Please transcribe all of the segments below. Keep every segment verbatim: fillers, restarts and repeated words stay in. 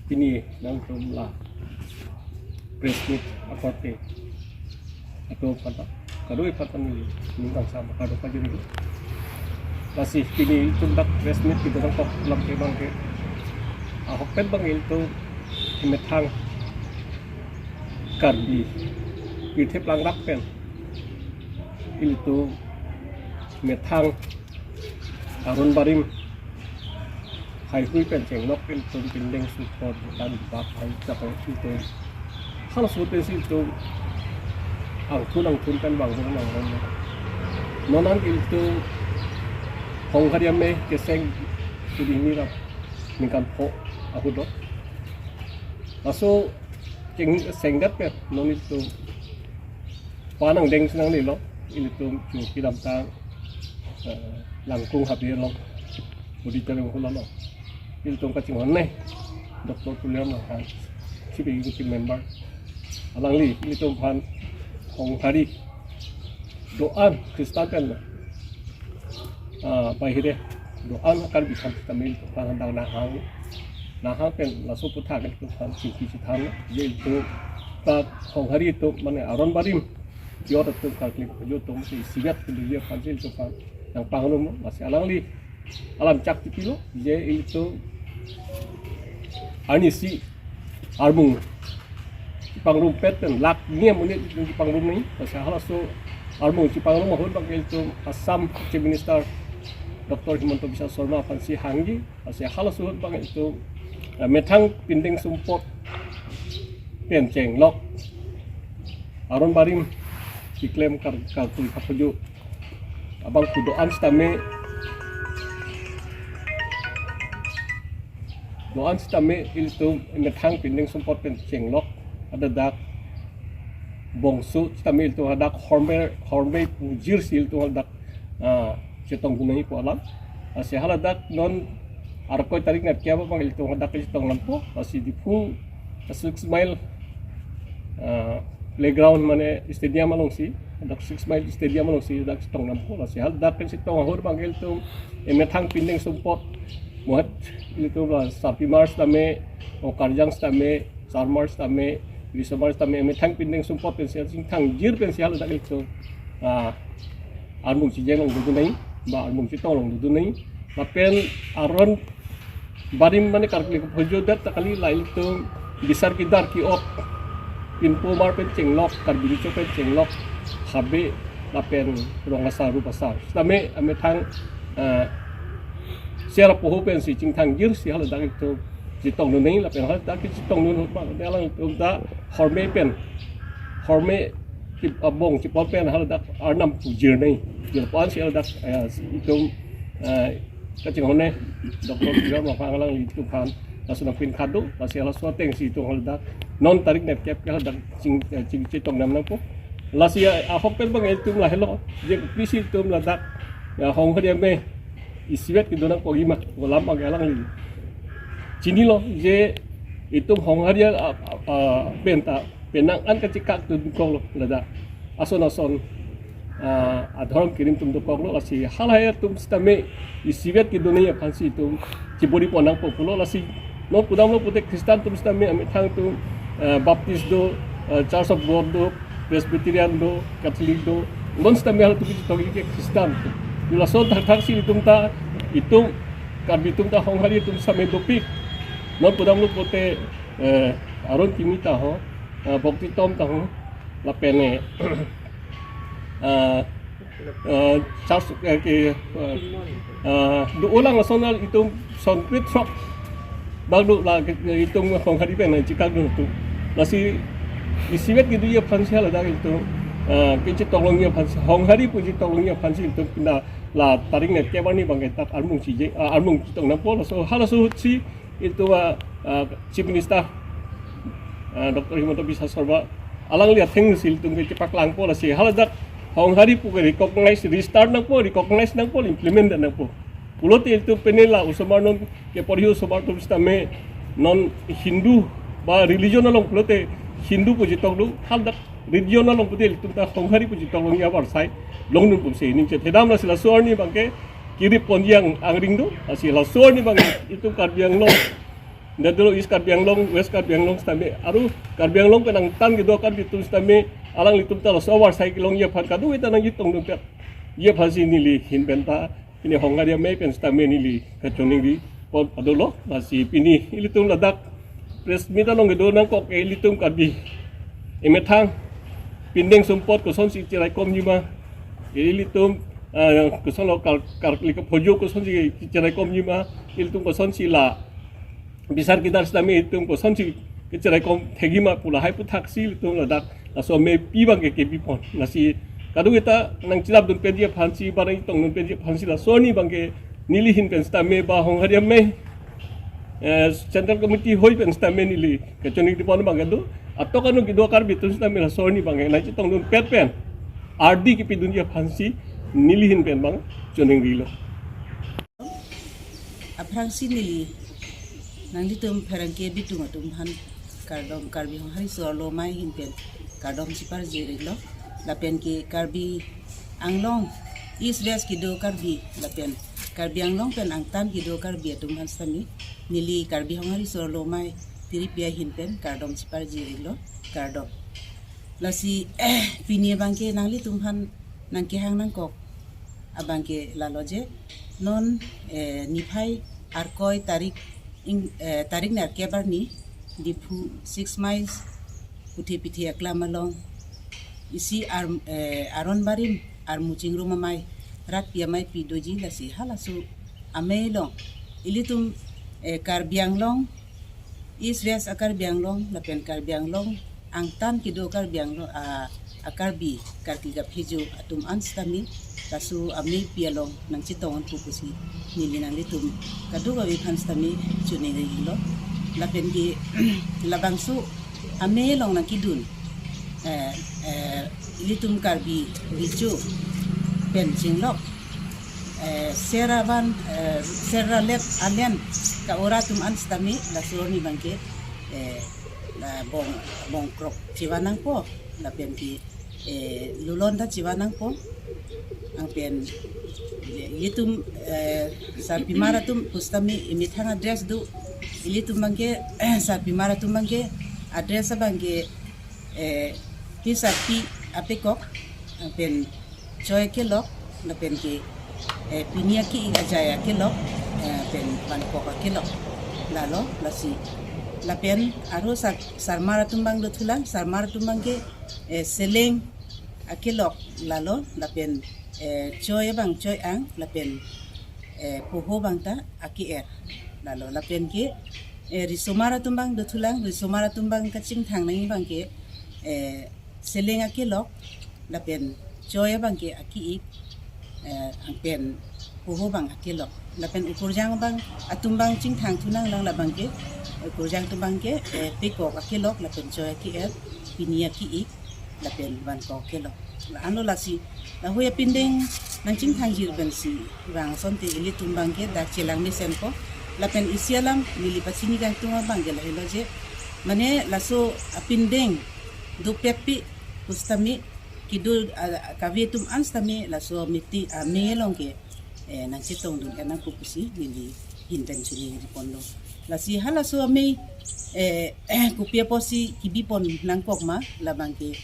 Pini nangtum la press meet akorte atum aphan ta, kadokave aphan ta neli ning kangsam kardom pajirlo. Lasi pini ilitum dak press meet kedo nangkok alam ke abang ke, ahok pen abang ilitum methang Karbi pirthe plangrak pen ilitum methang aron barim haihui pen chenglok pen ilitum pindeng sumpot, tan bak hai chapang ilitum halaso pensi ilitum angthun angthun pen vangbom vangbom. Non an ilitum Honghari ame keseng suri hini ra ningkan pho ahut lo. Laso cheng sengdet pen non ilitum panang deng sinang nilo, ilitum chu kedamtang, eh, Langkung Habe along, auditorium hall along ilitum kachinghon ne Doctor Tuliram Ronghang, Chief Executive Member, alangli ilitum aphan Honghari do-an Christian pen, ah, bahire do-an Karbi aphan sitame ilitum aphan dang nanghang, nanghang pen laso aputhak ilitum aphan chingki chethan, je ilitum ta Honghari atum mane aron barim ki-ot atum, karkli ajo atum si isivet kedoji aphansi ilitum aphan nangpangrum, lasi alangli alam chak chipilo, je ilitum arnisi armung chepangrumpet pen lakh ni amonit ilitum chepangrum nangji. Lasi halaso armung chepangrum ahut abang ilitum Assam Chief Minister Doctor Himanta Biswa Sarma aphansi hangji. Lasi halaso ahut abang ilitum, eh, methang pindeng sumpot pen chenglok aron barim keklem kar kartui kapuju abang pu do-an sitame, do-an sitame ilitum methang pindeng sumpot pen chenglok, hadak bongso sitame ilitum hadak horme horme pujirsi ilitum hadak, ah, chetongdun nangji pu alam. Lasi haladak non Arkoi tarik nerkep abang ilitum hadak chetong nangpo, lasi Diphu Six Mile, ah, playground mane stadium alongsi, hadak Six Mile stadium alongsi hadak chetong nangpo. Lasi hadak pen chetong ahut abang ilitum emethang pindeng sumpot, muhat ilitum la sarpimar sitame, o karjang sitame, sarmar sitame, risomar sitame, emethang pindeng sumpot pensi chingthangjir pensi haladak ilitum, ah, armung chijeng along dodun nangji, ba armung chetong along dodun nangji. Lapen aron barim mane karkli kapuju det ta kali, la ilitum bisar kidar ki-ot, Pinpomar pen chenglok, Karbi Recho pen chenglok, Habe lapen Rong Asar Rup Asar sitame emethang, eh, Sera Poho pensi chingthangjirsi haladak ilitum chetongdun nangji, lapen haladak chetongdun ahut abang alangtum ta horme pen, horme ki abong chepot pen haladak arnam pujir nangji. Jirpo ansi haladak, eh, ilitum, eh, kachinghon ne Doctor Tuliram Ronghang alanglitum aphan laso nangpinkhat do, lasi halaso atengsi ilitum haladak non tarik nerkep ke haladak ching, eh, ching chetong nam nangpo. Lasi, eh, ahok pen abang ilitum lahelo, je kopisi ilitum ladak, ya, Honghari ame isivet kedo nangkokji ma pu alam abang alangli chinilo, je itum Honghari, ah, ah, ah, pen ta penang an kachekak dun koklo ladak. Ason ason, ah, adhorom kerim atum dokoklo, lasi halahai atum sitame isivet kedo nangji aphansi itum chibori pon nangpo pulo. Lasi non pudamlo pute Christian atum sitame amethang atum, ah, Baptist do, ah, Church of God do, Presbyterian do, Catholic do, non sitame halatum kechetongji ke Christian atum. Laso thakthaksi itum ta, itum Karbi atum ta Honghari atum sitame dopik. Non pudamlo pute, eh, Aron Kimi ta ho, eh, Boktitom ta ho, lapen, eh, eh, eh, Charles, eh, ke, eh, eh, do-olang asonal itum son pithrok bak do la, eh, itum Honghari pen, eh, chekak dun atum. Lasi isivet kedoji aphansi haladak itum, eh, kechetong longji aphansi, Honghari pu chetong longji aphansi itum pina la tarik nerkep arni abang ke dak armung chijeng, ah, armung chetong nangpo. Laso halaso ahutsi itum, ah, ah, Chief Minister, ah, Doctor Himanta Biswa Sarma alangli athengsi ilitum ke chepaklangpo, lasi haladak Honghari pu ke recognize, register nangpo, recognize nangpo, implement nangpo. Pulote ilitum pine la osomar non keporhi osomar atum sitame non Hindu ba religion along pulote Hindu pu chetong do, haladak religion along pute ilitum ta Honghari pu chetong longji avarsai longdun pumsi ning chethedam. Lasi laso arni abang ke kirip ponji angring do, lasi laso arni abang itum Karbi Anglong Dadelo East Karbi Anglong, West Karbi Anglong sitame, aru Karbi Anglong pen angtan kedo Karbi atum sitame, alanglitum ta laso avarsai kelongji aphan kadokave ta nangchetongdunpetji aphansi neli ahin pen ta, pini Honghari Amei pen sitame neli kachoningri pon adolo, lasi pini ilitum ladak press meet along kedo nangkok ke ilitum Karbi emethang pindeng sumpot kosonsi cheraikomji ma, ilitum, eh, kosonlo kar-, karkli kaphojo kosonsi cheraikomji ma, ilitum kosonsi la bisar kidar sitame ilitum kosonsi kecheraikom thekji ma pu lahai aphuthaksi ilitum ladak laso ameipi abangke kebipon. Lasi kadokave ta nangchelapdunpetji aphansi, ba nangchetongdunpetji aphansi laso arni abangke neli ahin pen sitame ba Honghari Amei, eh, Central Committee ahoi pen sitame neli kachoningri pon abangke do. Atok anu kedo Karbi atum sitame laso arni abangke nangchetongdunpet pen ardi kepidunji aphansi neli ahin pen abang choningrilo. Aphrangsi neli nanglitum pherangke bitung atum aphan kardom, Karbi Honghari Sorlo Amei ahin pen kardom cheparji riklo. Lapen ke Karbi Anglong East West kedo Karbi lapen Karbi Anglong pen angtan kedo Karbi atum aphan sitame neli Karbi Honghari Sorlo Amei tiripi ahin pen kardom cheparji riklo, kardom. Lasi pini abangke nanglitum aphan nangkehang nangkok abangke lalo je, non, eh, niphai Arkoi tarik ing-, eh, tarik nerkep arni Diphu six miles Puthe Pithe aklam along isi ar-, eh, aron barim armu chingrum amei, ratpi ameipi doji, lasi halaso amei along ilitum, eh, Karbi Anglong, East West a-Karbi Anglong lapen Karbi Anglong angtan kedo Karbi Anglong, ah, a-Karbi karkli kaphojo atum an sitame laso ameipi along nangchetong-un pu pusi neli nanglitum kadokave aphan sitame choningri-iklo. Lapen ke labangso amei along nangkedun, eh, eh, ilitum Karbi Recho pen chenglok, eh, sera van, eh, sera lep alen ka-ora atum an sitame laso arni abangke, eh, la bong, bongkrok chevan nangpo, lapen ke, eh, lulon ta chevan nangpo. Anpen, eh, ilitum, eh, sarpimar atum pusitame emethang a-dress do, ilitum abangke, sarpimar atum abangke a-dress abangke, eh, pi sarpi apekok, anpen choi akelok, lapen ke, eh, pini aki-ik ajai akelok, eh, pen vankok akelok. Lalo, lasi. Lapen aru sar-, sarmar atum abang dothulang, sarmar atum abangke, eh, seleng akelok lalo, lapen, eh, choi abang choi-ang, lapen, eh, poho abang ta ake-er lalo, lapen ke, eh, risomar atum abang dothulang, risomar atum abang kachingthang nangji abangke, eh, seleng akelok, lapen choi abangke aki-ik, eh, anpen poho abang akelok. Lapen ukurjang abang atum abang chingthang thunanglang labangke, ukurjang atum abangke, eh, pekok akelok, lapen choi ake-er, pini aki-ik, lapen vankok akelok. La-anlo lasi, lahei apindeng nangchingthang jir pensi vang asonte ilitum abangke dak chelang mesenpo. Lapen isi alam neli pachini kangtung abangke lahelo je, mane laso apindeng dopetpi pusitame kedo, ah, kave atum an sitame laso miti, ah, amei along ke, eh, nangchetongdun-et nangpo pusi neli ahin pen choningri ponlo. Lasi halaso amei, eh, kopi apotsi kebipon nangkok ma labangke,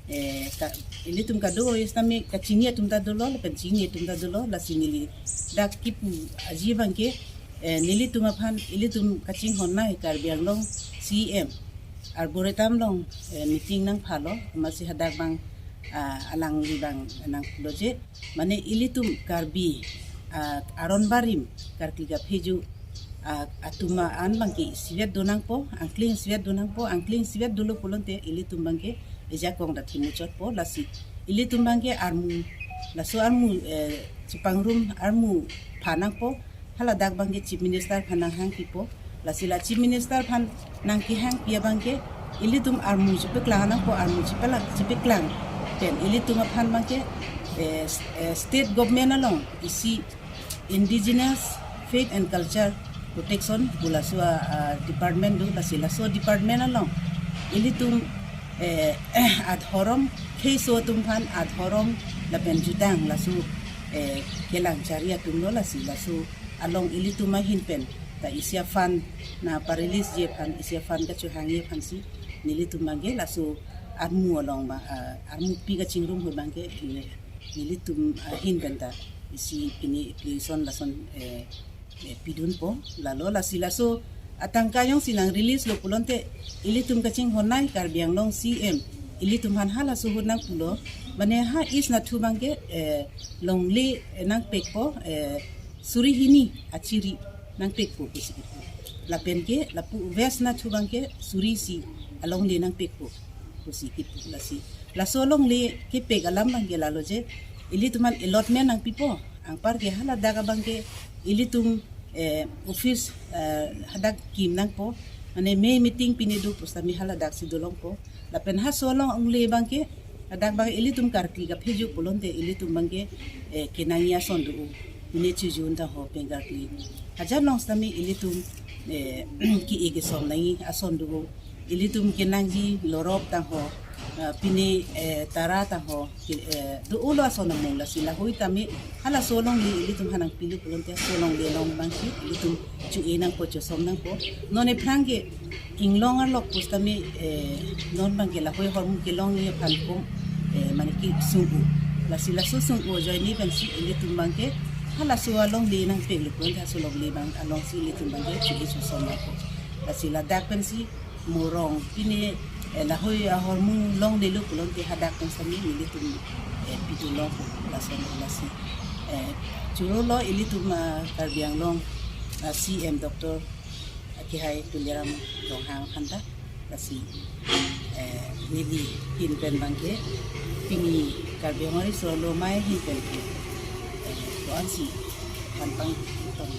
eh, ka, ilitum kadokave sitame kachini atum ta dolo, lapen chini atum ta dolo, lasi neli dak kipu aji abangke, eh, nelitum aphan, ilitum kachinghon nai Karbi Anglong C E M Arboretum along, eh, meeting nangphalo, amatsi hadak abang, ah, alangli abang nanglo je, mane ilitum Karbi, ah, aron barim, karkli kaphojo, ah, atum an abangke isivet do nangpo, angkling isivet do nangpo, angkling isivet dolo pulote ilitum abangke ejakong ta thim muchotpo, lasi ilitum abangke armu, laso armu, eh, chepangrum armu pha nangpo, haladak abangke Chief Minister aphan nanghangpipo. Lasi la Chief Minister aphan nangkehangpi abangke ilitum armu chepeklang nangpo, armu chepela-, chepeklang pen ilitum aphan abangke, eh, s-, eh, state government along isi Indigenous Faith and Culture Protection pu laso a, ah, department do, lasi laso department along ilitum, eh, adhorom, kheiso atum aphan adhorom lapen jutang laso, eh, kelang chari atumlo, lasi laso along ilitum ahin pen ta isi a-fund na pa-release ji aphan, isi a-fund kachehangji aphansi nelitum abangke laso armu along ba, ah, armupi kachingrum ahut abangke, eh, nelitum ahin penta isi pini application lason, eh, eh, pidunpo. Lalo lasi laso atangka jongsi nang-release lo pulote ilitum kachinghon nai Karbi Anglong C M ilitum aphan halaso ahut nangpulo, mane ha East nathu abangke, eh, longle, eh, nangpekpo, eh, suri hini achiri nangpekpo pusi kipu. Lapenke lapu West nathu abangke suri isi alongle nangpekpo pusi kipu. Lasi laso alongle kepek alam abangke lalo je, ilitum aphan allotment nangpipo. Anparke haladak abangke ilitum, eh, office, eh, hadak kim nangpo. Mane me meeting pine do pusitame haladaksi dolongpo. Lapen halaso alongle abangke, hadak abang ilitum karkli kaphejok pulote ilitum abangke, eh, kenangji ason do-o. Pine Chojun ta ho pen karkli. Hajar along sitame ilitum, eh, ke-e kesom nangji ason do-o. Ilitum kenangji Lorop ta ho, ah, pine, eh, Tara ta ho, ke, eh, do-olo ason amung. Lasi lahei tame halaso alongle ilitum aphan nangpilo pulote halaso alongle along abangsi ilitum cho-e nangpo, chosom nangpo. Non aphrang ke inglong arlok pusitame, eh, non abangke lahei ahormu kelongji aphan kom, eh, mane kesung-o. Lasi laso sung-o ajoine pensi ilitum abangke halaso alongle nangpeklo pulote halaso alongle abang alongsi ilitum abangke cho-e chosom nangpo. Lasi ladak pensi Morong pine, eh, lahei ahormu longlelo pulote hadak pen sitame nelitum, eh, pidun longpo lason lasi. Eh, choro lo ilitum, ah, Karbi Anglong, ah, C M Doctor, ah, kehai Tuliram Ronghang aphanta. Lasi, eh, neli ahin pen abangke pini Karbi Anglong Riso Arlo Amei ahin pen ke, eh, ko-ansi thanpang tong.